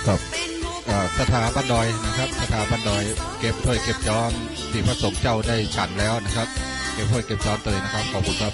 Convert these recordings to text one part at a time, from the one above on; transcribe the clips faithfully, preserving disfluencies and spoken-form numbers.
ครับ เอ่อ ศรัทธาบ้านดอยนะครับ ศรัทธาบ้านดอย เก็บถ้วยเก็บจ๊อนตี้พระสงฆ์เจ้าได้ฉันแล้วนะครับ เก็บถ้วยเก็บจ๊อนเตยนะครับ ขอบคุณครับ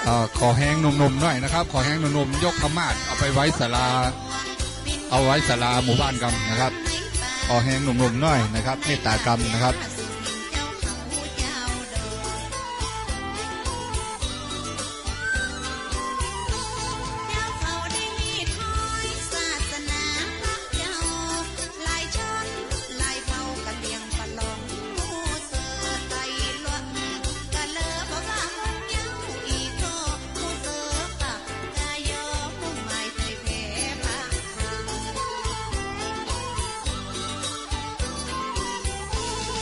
เอ่อ ขอแฮงหนุ่มๆ หน้อยนะครับ ขอแฮงหนุ่มๆ ยกขมาศเอาไปไว้ศาลา เอาไว้ศาลาหมู่บ้านกำนะครับ ขอแฮงหนุ่มๆ หน้อยนะครับ เมตตากำนะครับ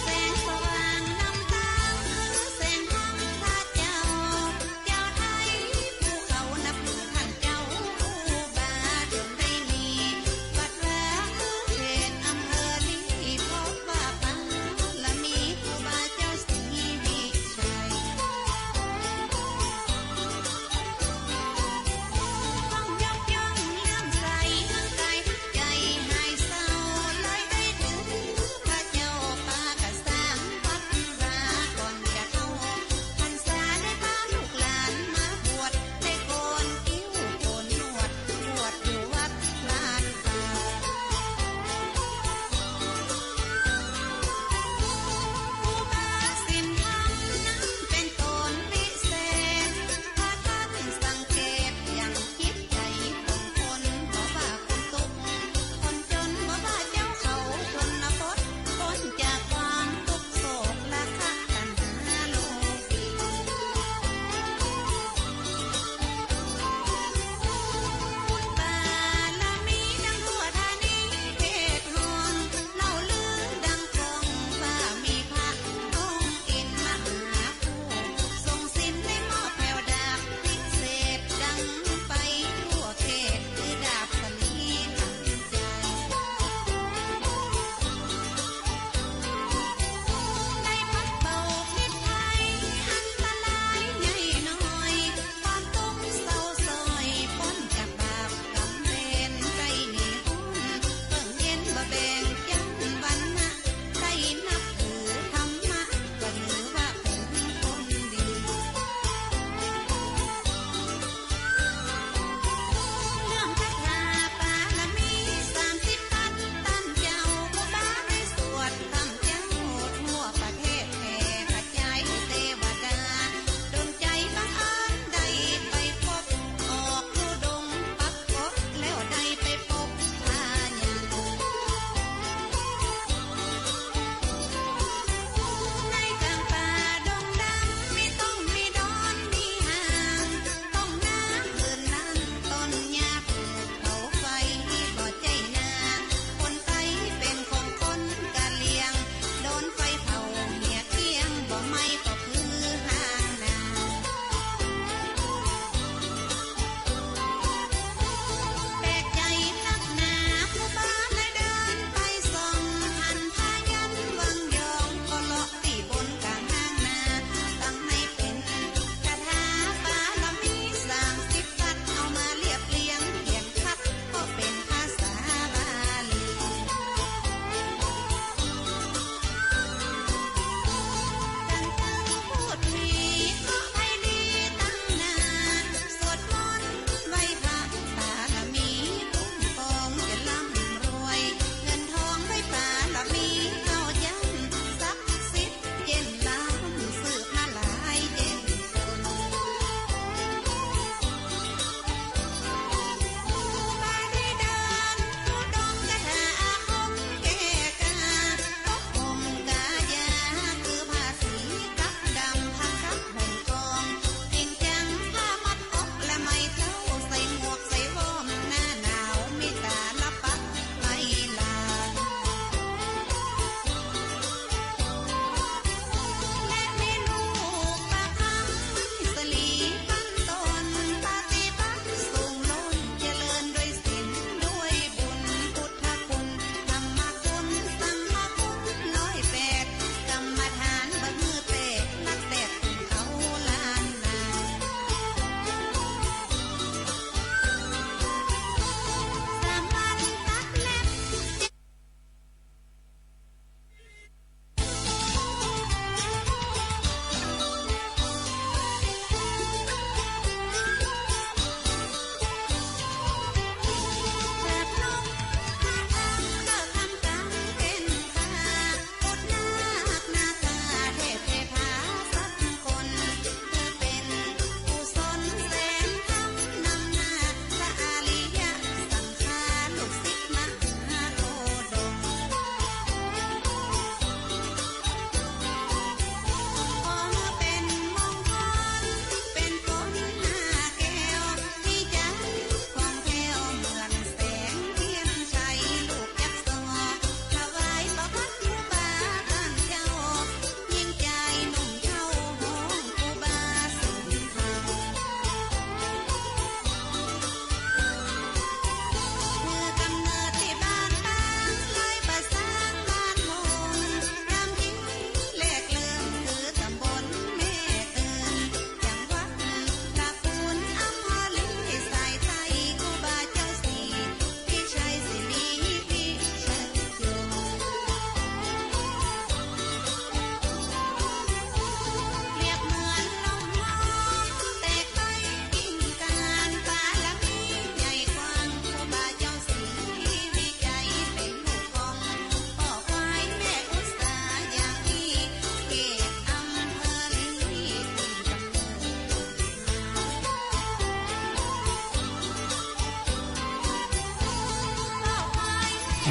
แสง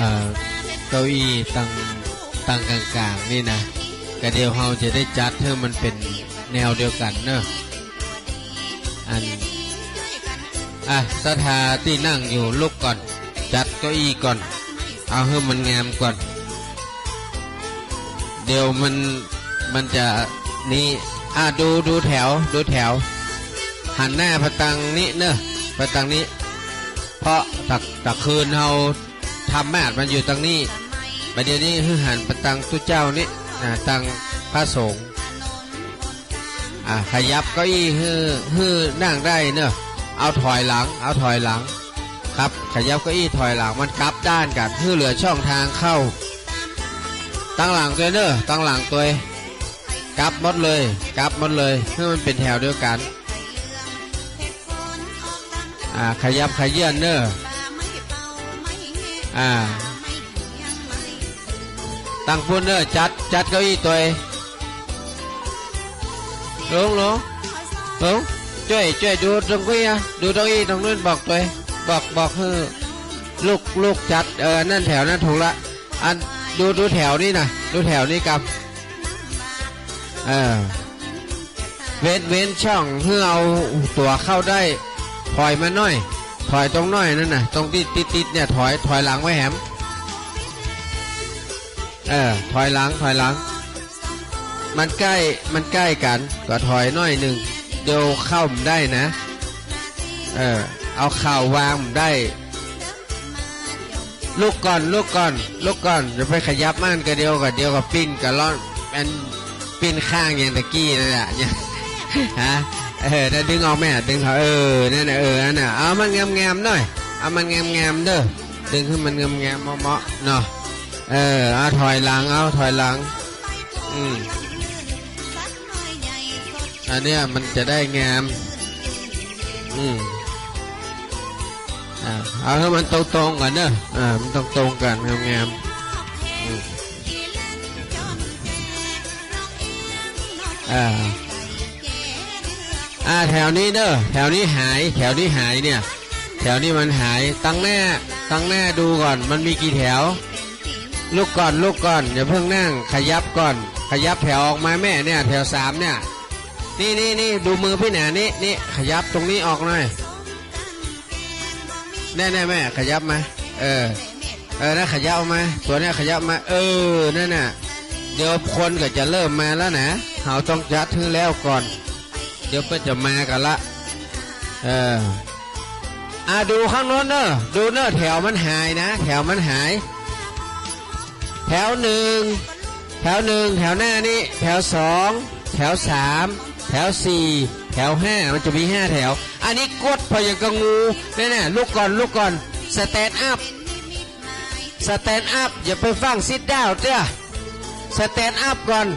อ่า เก้าอี้ตัง ตังก๋างๆ นี่นะ ก็เดี๋ยวเฮาจะได้จัดหื้อมันเป๋นแนวเดียวกั๋นเนาะ อัน อ่ะ ศรัทธาตี้นั่งอยู่ลุกก่อน จัดเก้าอี้ก่อน เอาหื้อมันงามก่อน เดี๋ยวมัน มันจะนี่ อ่ะ ดู ดูแถว ดูแถว หันหน้าไปตังนี้เนาะ ไปตังนี้ เพราะตะ ตะคืนเฮา ธรรมาสน์มันอยู่ตังนี้ บ่าเดี่ยวนี้หื้อหันไปตังตุ๊เจ้านี่ อ่า ตังพระสงฆ์ อ่า ขยับเก้าอี้หื้อ หื้อนั่งได้เนาะ เอาถอยหลัง เอาถอยหลัง ครับ ขยับเก้าอี้ถอยหลัง มันกลับด้านกั๋น หื้อเหลือช่องทางเข้า ตังหลังตวยเนาะ ตังหลังตวย กลับหมดเลย กลับหมดเลย หื้อมันเป๋นแถวเดียวกั๋น อ่า ขยับขยื่นเนาะ อ่า ตังปู้นเนาะ จัด จัดเก้าอี้ตวย ลง ลง ลง จ้วย จ้วยดูตรงเก้าอี้อะ ดูเก้าอี้ตรงนู้น บอกตวย บอก บอกหื้อ ลุก ลุกจัด เออ อันนั้นแถวนั้นถูกละ อัน ดู ดูแถวนี้นะ ดูแถวนี้กำ เออ เว้น เว้นช่องหื้อเอาตั๋วเข้าได้ ถอยมาหน้อย ถอยตรงหน้อยนั่นน่ะ ตรงตี้ติดๆ เนี่ย ถอย ถอยหลังไว้แหม เออ ถอยหลัง ถอยหลัง มันใก้ มันใก้กั๋น ก็ถอยหน้อยนึ่ง เดี๋ยวเข้าบ่ได้นะ เออ เอาเข่าวางบ่ได้ ลุกก่อน ลุกก่อน ลุกก่อน อย่าไปขยับมัน กะเดียว กะเดียวก็ปิ้นกะล่อน อันปิ้นข้างอย่างตะกี้นั่นแหละ เนี่ย ฮะ เออ ถ้าดึงออกแม่ ดึงเขา เออ นั่นน่ะ เออ นั่นน่ะ เอามันงามๆ หน้อย เอามันงามๆ เนาะ ดึงหื้อมันงามๆ เหมาะๆ เนาะ เออ เอาถอยหลัง เอาถอยหลัง อืม อันเนี้ยมันจะได้งาม อืม อ่า เอาหื้อมันตรงๆ กั๋นเนาะ อ่า มันตรงๆ กั๋น งามๆ อืม อ่า อ่า แถวนี้เนาะ แถวนี้หาย แถวนี้หายเนี่ย แถวนี้มันหาย ตังหน้า ตังหน้าดูก่อน มันมีกี่แถว ลุกก่อน ลุกก่อน อย่าเพิ่งนั่ง ขยับก่อน ขยับแถวออกมาแม่ เนี่ย แถวสามเนี่ย นี่ นี่ นี่ ดูมือพี่หนา นี่ นี่ ขยับตรงนี้ออกหน่อย แน่ๆ แม่ ขยับมา เออ เออ นะ ขยับออกมา ตั๋วเนี่ย ขยับมา เออ นั่นน่ะ เดี๋ยวคนก็จะเริ่มมาแล้วนะ เฮาต้องจัดหื้อแล้วก่อน เดี๋ยวเปิ้นจะมากั๋นละ เออ อ่ะ ดูข้างโน้นเนาะ ดูเนาะ แถวมันหายนะ แถวมันหาย แถวหนึ่ง แถวหนึ่ง แถวหน้านี่ แถวสอง แถวสาม แถวสี่ แถวห้า มันจะมีห้าแถว อันนี้กดพออย่างกับงู เนี่ย เนี่ย ลุกก่อน ลุกก่อน สแตนด์อัพ สแตนด์อัพ อย่าไปฟั่งซิทดาวน์เตื้อ สแตนด์อัพก่อน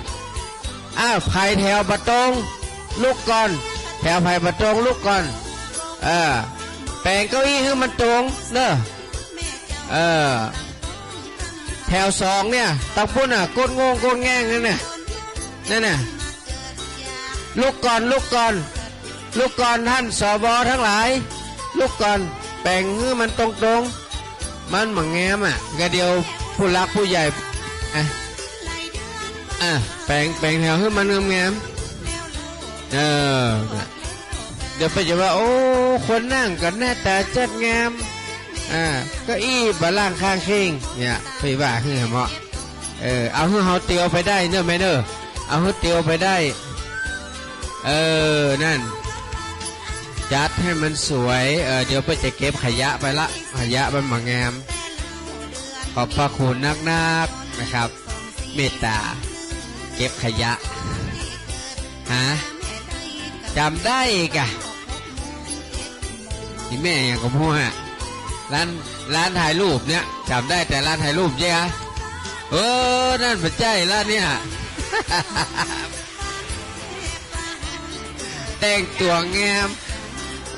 อ้าว ใผแถวบ่ตรง ลุกก่อน แถวใผบ่ตรง ลุกก่อน เออ แป๋งเก้าอี้หื้อมันตรง เนาะ เออ แถวสองเนี่ย ตังปู้นน่ะ โก๊ดโง่งโก๊ดแง่งนั่นน่ะ นั่นน่ะ ลุกก่อน ลุกก่อน ลุกก่อน ท่าน สว ทั้งหลาย ลุกก่อน แป๋งหื้อมันตรงๆ มันบ่งามอะ กะเดี๋ยวผู้หลักผู้ใหญ่ อ่ะ อ่ะ แป๋ง แป๋งแถวหื้อมันงามๆ เออ เดี๋ยวเปิ้นจะว่า โอ้ คนนั่งก็หน้าต๋าจัดงาม อ่า เก้าอี้บ่ล่างข้างเข่ง เนี่ย เปิ้นว่าหื้อเหมาะ เออ เอาหื้อเฮาเตียวไปได้เนาะแม่เนาะ เอาหื้อเตียวไปได้ เออ นั่น จัดหื้อมันสวย เออ เดี๋ยวเปิ้นจะเก็บขยะไปละ ขยะมันบ่งาม ขอบพระคุณนักๆ นะครับ เมตต๋า เก็บขยะ ฮะ จ๋ำได้กะ อีแม่หยังก็บ่ฮู้ฮะ ร้าน ร้านถ่ายรูปเนี่ย จ๋ำได้แต่ร้านถ่ายรูปใจ้ฮะ เออ นั่นบ่ใจ้ละเนี่ย แต่งตั๋วงาม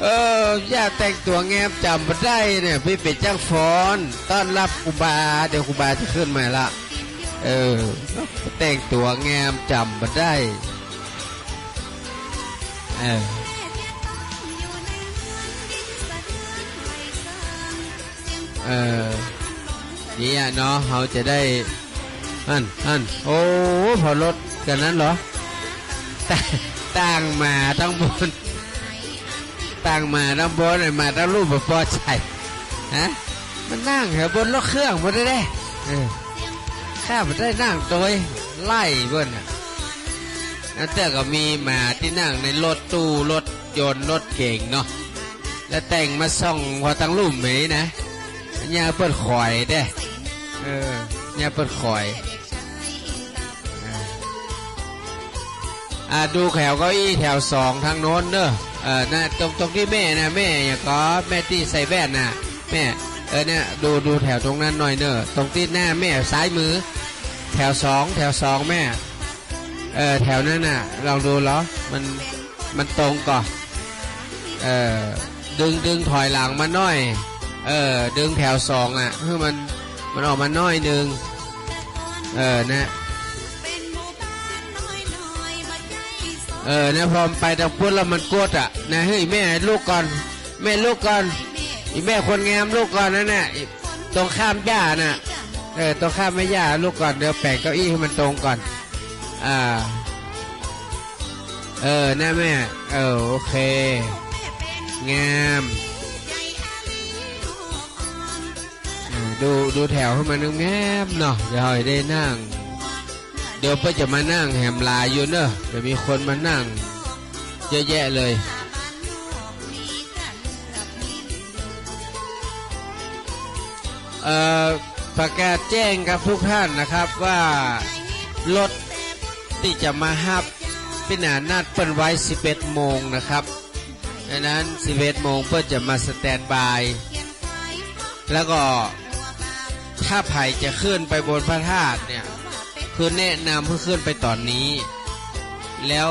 เออ อย่าแต่งตั๋วงามจ๋ำบ่ได้เนี่ย ไปเป๋นจ้างฟ้อน ต้อนรับครูบา เดี๋ยวครูบาจะขึ้นมาละ เออ แต่งตั๋วงามจ๋ำบ่ได้ เออ เออ เนี่ยเนาะ เฮาจะได้ อั้น อั้น โอ้ ผ่อรถกั๋นนั้นเหรอ ตั้ง ตั้งมาตังบน ตั้งมาตังบน มาตังลุ่มบ่ปอใจ๋ ฮะ มันนั่งแถวบนรถเครื่องบ่ได้เด้ เออ ข้าบ่ได้นั่งตวย ไล่เปิ้นน่ะ แล้วแต่ก็มีมาตี้นั่งในรถตู้ รถยนต์ รถเก๋งเนาะ แล้วแต่งมาส่องผ่อตังลุ่มไหมนะ เนี่ยเปิ้นขอยเด้ เออ เนี่ยเปิ้นขอย อ่า อ่า ดูแถวเก้าอี้แถวสองตางโน้นเนอะ เออ นะ ตรง ตรงตี้แม่นะ แม่หยังก่อ แม่ตี้ใส่แว่นน่ะ แม่ เออ เนี่ย ดู ดูแถวตรงนั้นหน่อยเนอะ ตรงตี้หน้าแม่ซ้ายมือ แถวสอง แถวสองแม่ เออ แถวนั้นน่ะ ลองดูเหรอ มัน มันตรงก่อ เออ ดึง ดึงถอยหลังมาหน้อย เออ ดึงแถวสองอะ หื้อมัน มันออกมาหน้อยนึ่ง เออ นะ เออ นะ ผ่อมันไปตางปุ้นแล้วมันกดอะ นะ หื้อแม่ลุกก่อน แม่ลุกก่อน อีแม่คนงามลุกก่อนนั่นน่ะ อีตรงข้ามย่าน่ะ เออ ตรงข้ามแม่ย่าลุกก่อน เดี๋ยวแป๋งเก้าอี้หื้อมันตรงก่อน อ่า เออ นะแม่ เออ โอเค งาม เออ ดู ดูแถวหื้อมันงามเนาะ เดี๋ยวเฮาได้นั่ง เดี๋ยวเปิ้นจะมานั่งแหมหลายอยู่เนอะ เดี๋ยวมีคนมานั่งเยอะแยะเลย เอ่อ ประกาศแจ้งกับทุกท่านนะครับว่ารถตี้จะมาฮับ ปี้หนานนัดเปิ้นไว้สิบเอ็ดโมงนะครับ ดังนั้นสิบเอ็ดโมงเปิ้นจะมาสแตนด์บาย แล้วก็ถ้าใผจะขึ้นไปบนพระธาตุเนี่ย คือแนะนำหื้อขึ้นไปต๋อนนี้ แล้ว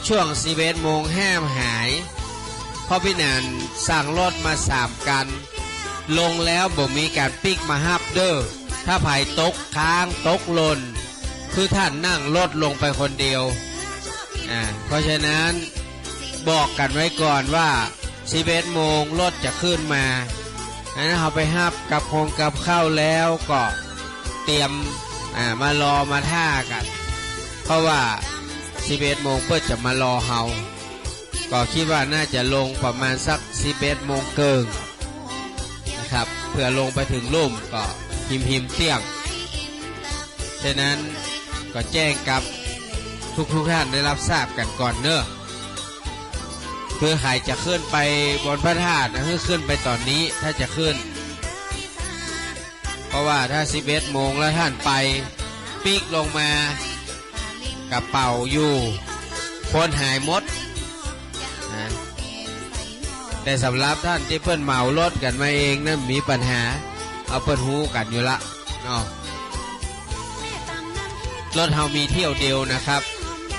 ช่วงสิบเอ็ดโมงห้ามหาย เพราะปี้หนานสั่งรถมาสามคัน ลงแล้วบ่มีก๋านปิ๊กมาฮับเด้อ ถ้าใผตกค้างตกหล่น คือท่านนั่งรถลงไปคนเดียว อ่า เพราะฉะนั้นบอกกั๋นไว้ก่อนว่าสิบเอ็ดโมงรถจะขึ้นมา อันนั้นเฮาไปฮับกับคงกับข้าวแล้วก็เตรียม อ่า มารอมาท่ากั๋น เพราะว่าสิบเอ็ดโมงเปิ้นจะมารอเฮา ก็คิดว่าน่าจะลงประมาณสักสิบเอ็ดโมงเกิ่งนะครับ เผื่อลงไปเถิงลุ่มก็หิมๆ เตี้ยง ฉะนั้นก็แจ้งกับทุกๆ ท่านได้รับทราบกั๋นก่อนเนอะ คือใผจะขึ้นไปบนพระธาตุนะ หื้อขึ้นไปต๋อนนี้ ถ้าจะขึ้น เพราะว่าถ้าสิบเอ็ดโมงแล้วท่านไปปิ๊กลงมา กระเป๋าอยู่ คนหายหมดนะ แต่สำหรับท่านตี้เปิ้นเหมารถกั๋นมาเองนั้นมีปัญหา เอาเปิ้นฮู้กั๋นอยู่ละเนาะ รถเฮามีเที่ยวเดียวนะครับ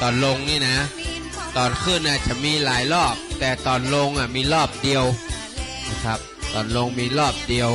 ต๋อนลงนี่นะ ต๋อนขึ้นน่ะจะมีหลายรอบ แต่ต๋อนลงอ่ะมีรอบเดียวนะครับ ต๋อนลงมีรอบเดียว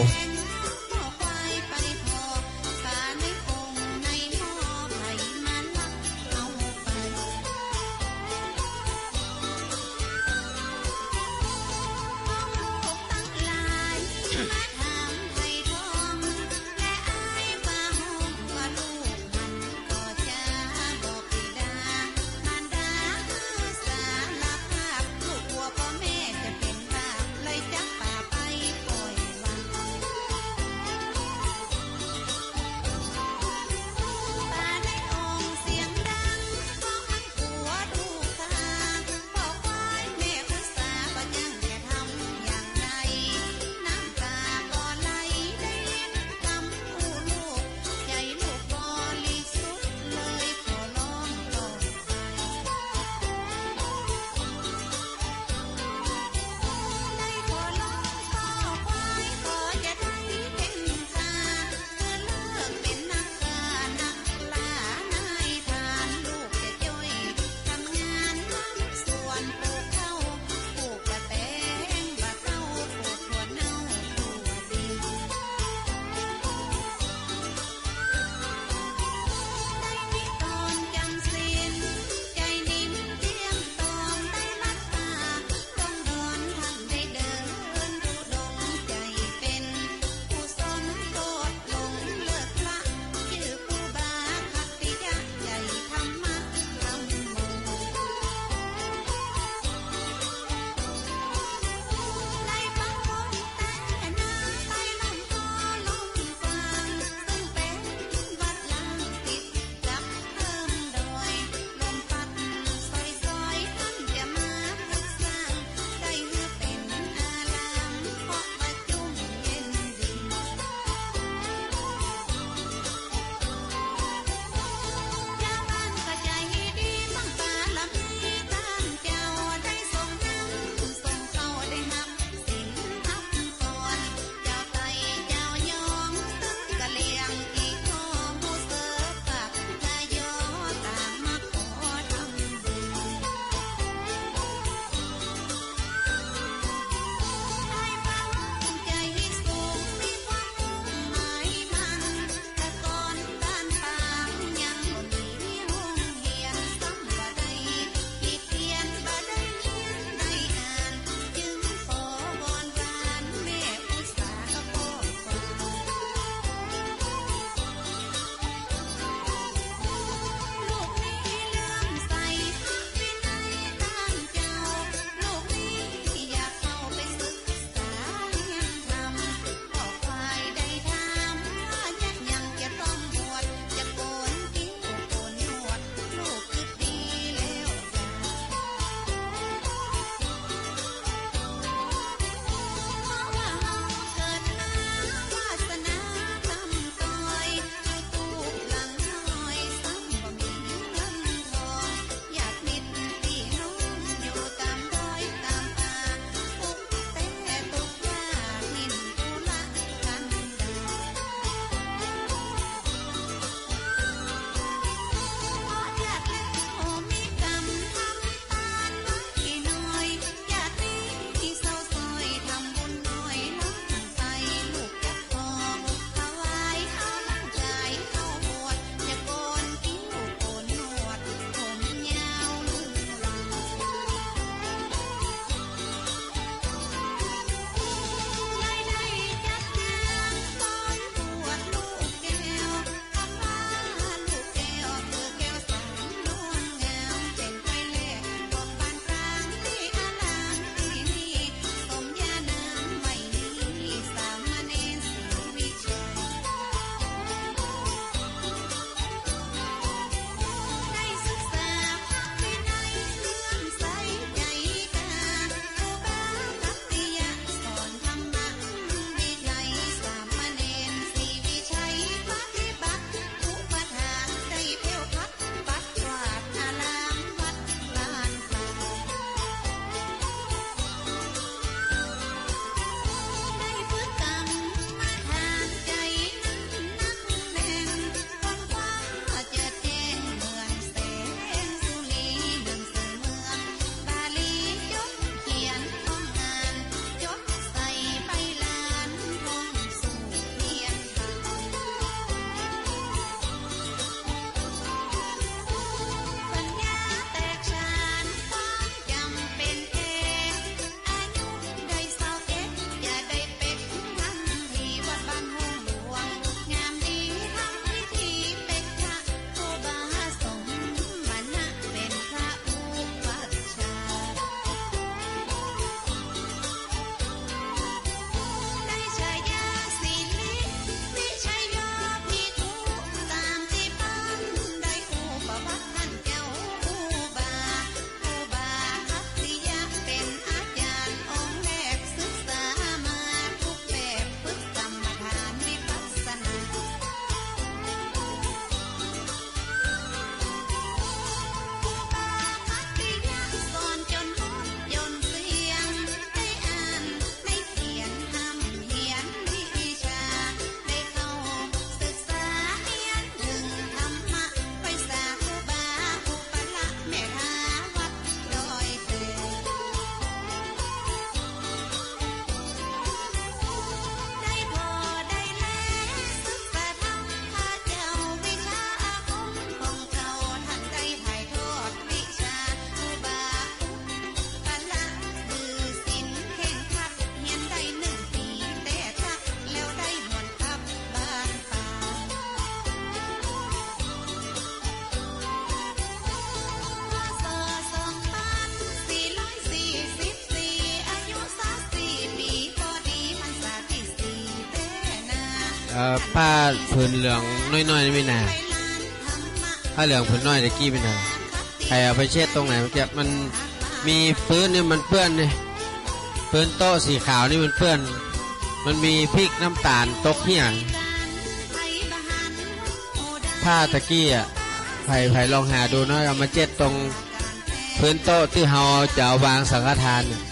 เอ่อ ผ้าผืนเหลืองน้อยๆ นี่มีนา ผ้าเหลืองผืนน้อยตะกี้มีนา ใผเอาไปเช็ดตรงไหนเมื่อกี้ มันมีปื๊นนี่มันเปื้อนนี่ ปื๊นโต๊ะสีขาวนี่มันเปื้อน มันมีพริกน้ำต๋าลตกเหี่ย ผ้าตะกี้อะ ใผ ใผลองหาดูเนาะ เอามาเช็ดตรง พื้นโต๊ะตี้เฮาจะเอาวางสังฆทานเนี่ย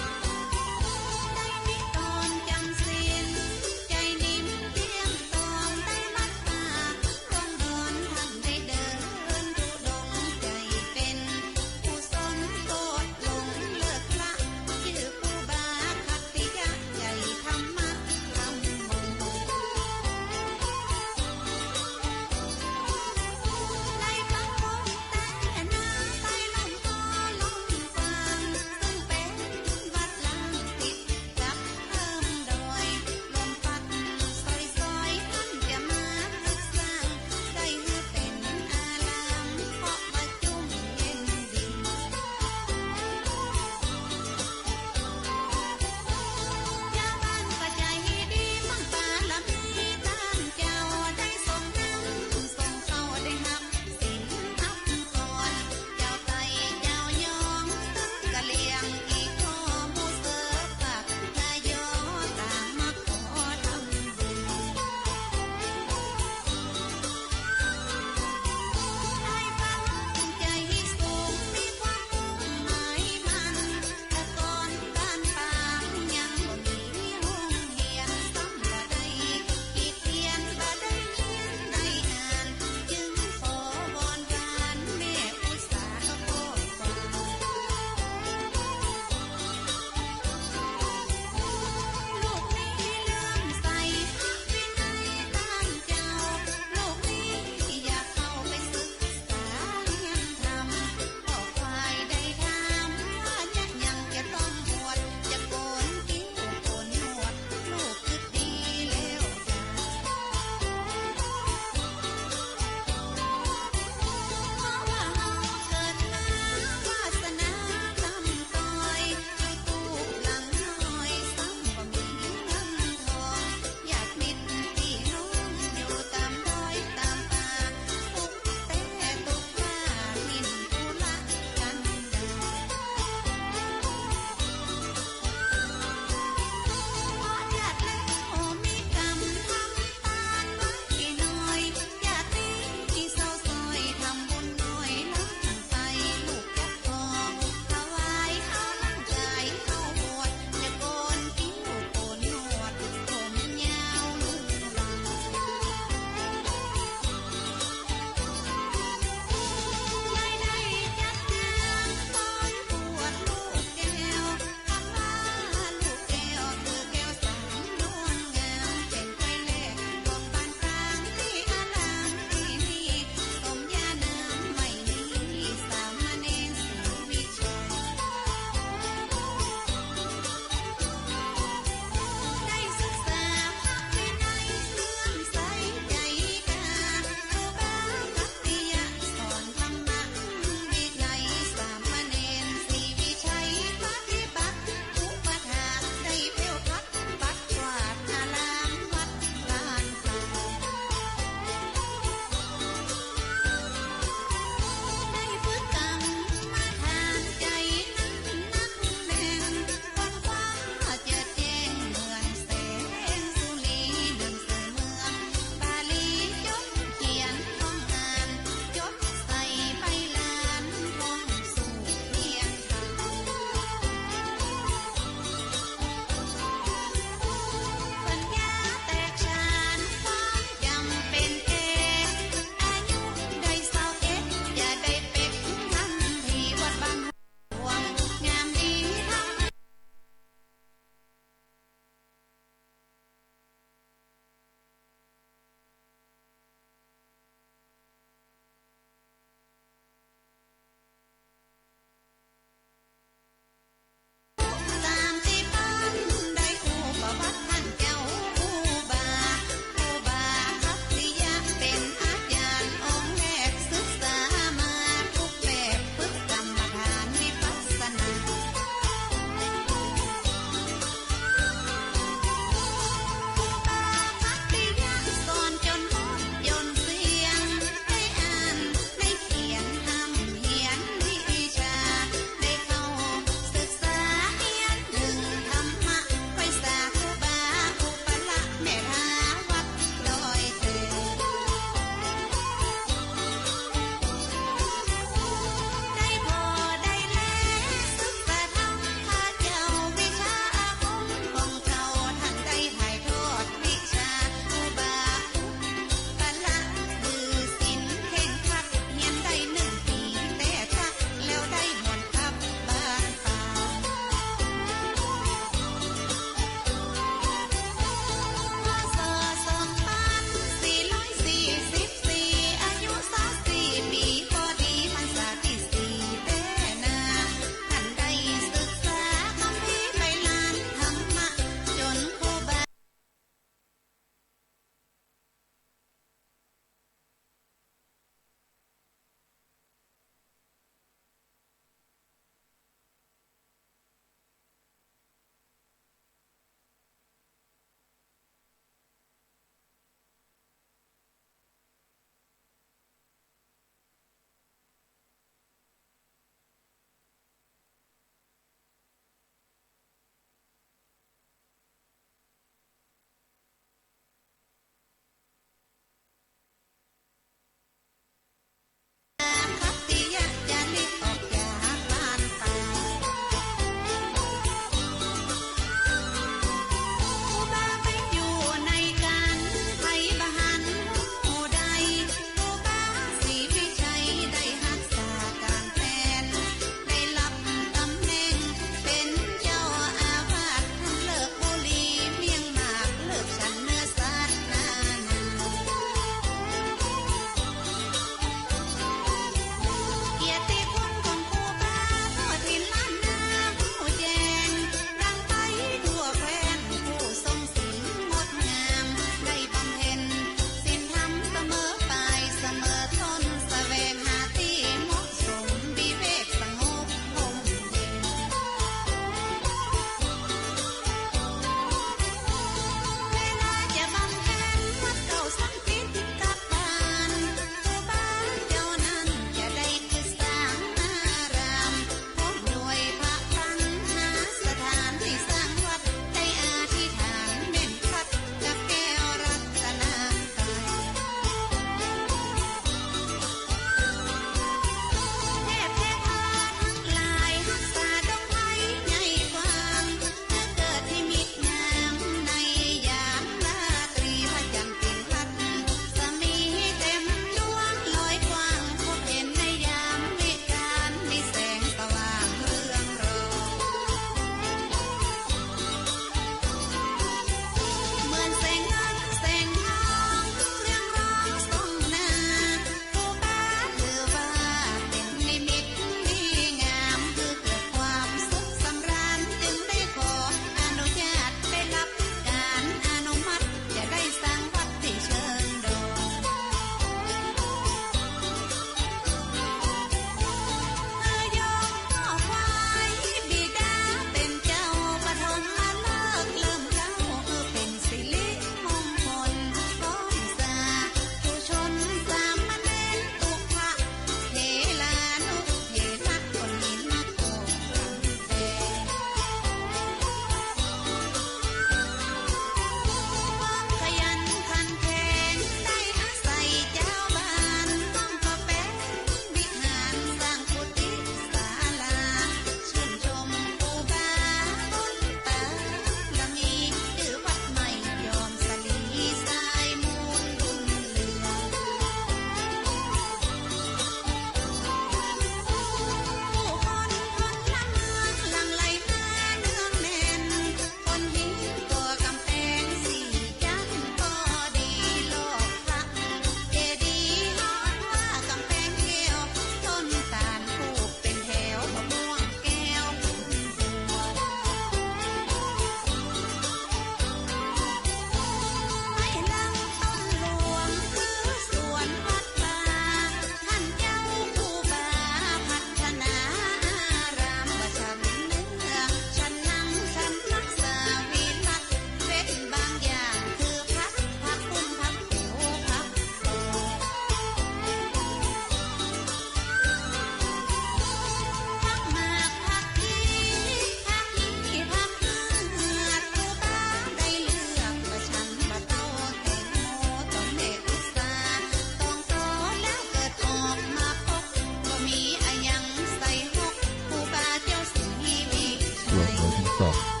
Doch.